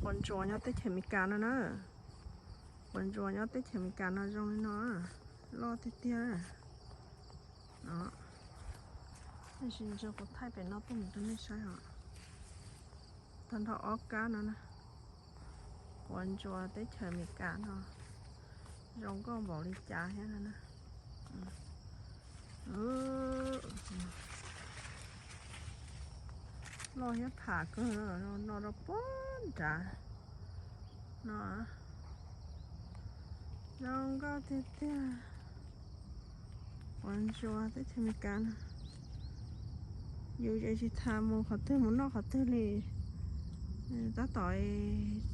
Quav ntsuas nyob teb chaws Amelikas no na. Quav ntsuas nyob teb chaws Amelikas no zoo li no, loj tiag tiag. Tab sis ntshe kuv thaij pem no tuaj mus rau nej saib os. Tag nrho ob kab no na. Quav ntsuas teb chaws Amelikas no zoo nkauj npaum li cas thiab no na. Loj thiab pham kawg, no rau puag nrad no. Zoo nkauj tiag tiag. Quav ntsuas teb chaws Amelikas no, yus tsis tas mus qhov twg mus noj qhov twg li, tab tom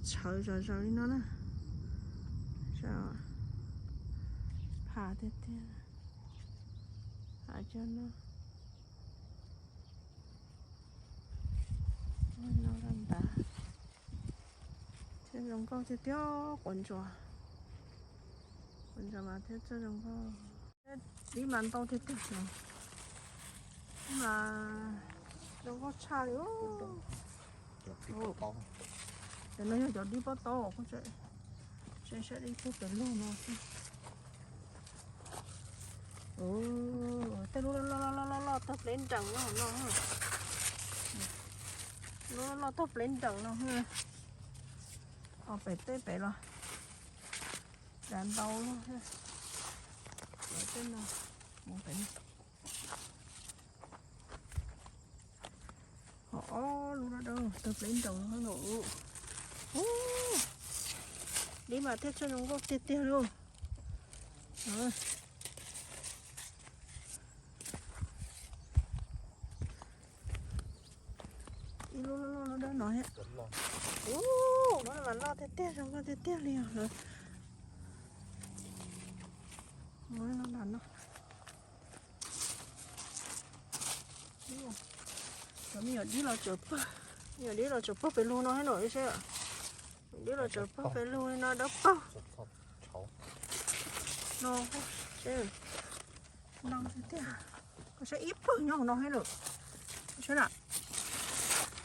tshawv zom zaws li no na. Pham tiag tiag. Pham cog no. No ntag. Thiab zoo nkauj tiag tiag quav ntsuas. Quav ntsuas mas thiab txawj zoo nkauj. Dib mas ntau tiag tiag no. Mas zoo nkauj tshaj li. Cov no yog cov dib pob taub, saib dib pob pem lug no xwb. Tej lub loj loj loj tag pleb nrees no no. Lub loj tag pleb nrees no. Ho pem tej pem los dav ntau. Tej no, ho ob lub no tag pleb nrees no. Dib mas thiaj txawj zoo nkauj tiag tiag li. Ib lub loj loj dawb no thiab. Ub, lub no mas loj tiag tiag, zoo nkauj tiag tiag li os lawm. Cov me nyuam dib los tseem pawg, me nyuam dib los tseem pawg pem lug no thiab no, dib los tseem pawg pem lug li no dawb paug. No, no tiag tiag. Koj saib ib pawg nyob hauv no thiab lawm. Saib na.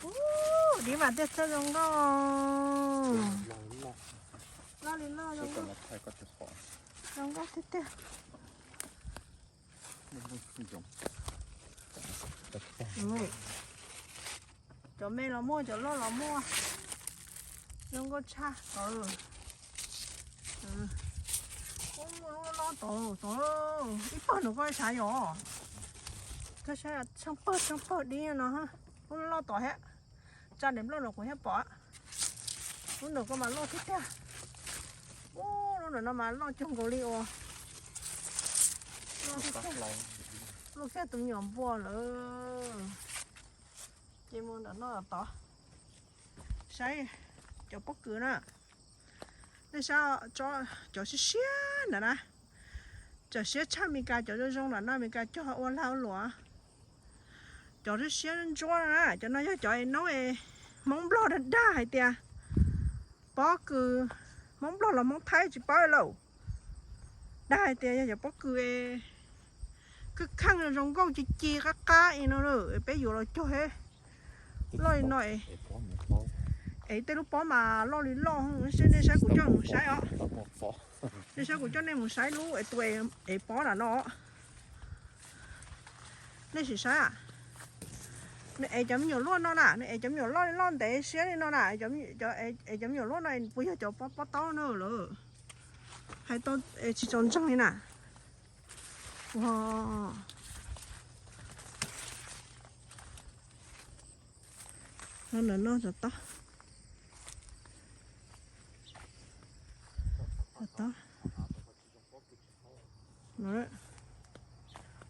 Ub, dib mas thiaj txawj zoo nkauj. Loj li loj, zoo nkauj tiag tiag. Cov me los muaj, cov loj los muaj. Zoo nkauj tshaj. Ub, lub loj tod, tod, ib pawg nws koj sav yom. Koj sav, tsheej pawg tsheej pawg dib no. Ub, loj tod thiab. Tsa daim nplooj no kuv thiaj pom. Lub ntawm koj mas loj tiag tiag. Ub, lub ntawm no mas loj cuag nkaus li uas loj tiag, loj kiag tus me nyuam npua lawm. Ces mus ntawm no tod, saib cov pob kws na. Nej saib, cov siab siab ntawm na, cov siab tshaj Amelikas, cov zoo zoo ntawm no Amelikas cog ua lag ua luam. Cov siab siab ntsuab na, cov no yog cov noob Hmoob Nplog dag dag hais tias pob kws, Hmoob Nplog los Hmoob Thaib tsis paub lauj. Dag hais tias yog cov pob kws kheej kheej zoo nkauj ci ci qab qab li no, peb yuav los cog thiab. Loj li no es tej lub pob mas loj li loj, nej saib kuv coj mus saib os. Nej saib kuv coj nej mus saib lub es tus es pob nram no. Nej sim saib, nws es cov me nyuam luaj no na, nws es cov me nyuam loj li loj ntev siab li no na, es cov me nyuam luaj no puas yog cov pob taub no lawm? Hais tau tsis tau ntseeg li na. Ntawm no cov tob, cov tob.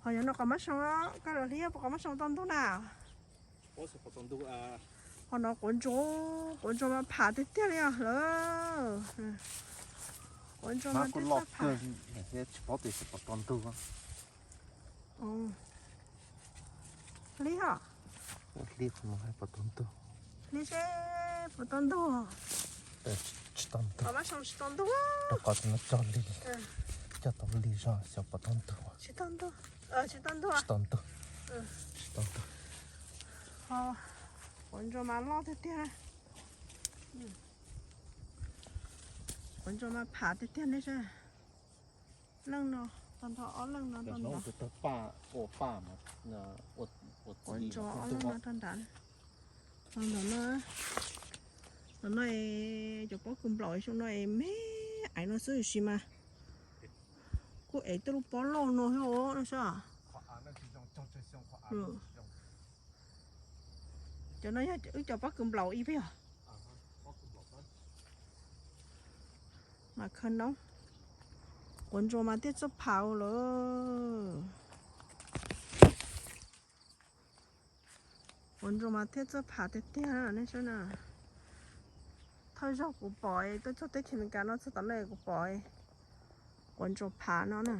Ho yog no qos mab soo, koj los hliv puas qos mab soo tau ntug na? Ho no quav ntsuas, quav ntsuas mas pham tiag tiag li os lawm. Quav ntsuas mas twb loj pham. Hliv os. Hliv seb puas tau ntug. Tsis tau ntug. Qos mab soo tsis tau ntug. Rau qhov no cog li, cog tau li zog xyov puas tau ntug. Tsis tau ntug. Tsis tau ntug. Tsis tau ntug. Ho quav ntsuas mas loj tiag tiag. Quav ntsuas mas pham tiag tiag nej saib. Leej no, tag nrho ob leej no, quav ntsuas ob leej no rau nrad. Ntawm no, ntawm no es cov pob kws nplaum xyoo no es me aiv no xwb, tiam sis mas kuj ev tej lub pob loj no thiab os, no saib. Cov no yog wb cov pob kws nplaum ib pliag. Mas khaws noob, quav ntsuas mas thiaj txawj pham lawm. Quav ntsuas mas thiaj txawj pham tiag tiag nej saib na. Thawj zaug kuv pom tuaj txog teb chaws Amelikas no txog tom no kuv pom quav ntsuas pham no na.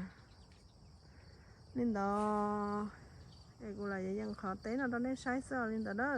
Li ntawd es kuv lam yees qhov teb no rau nej saib xwb li ntawd na.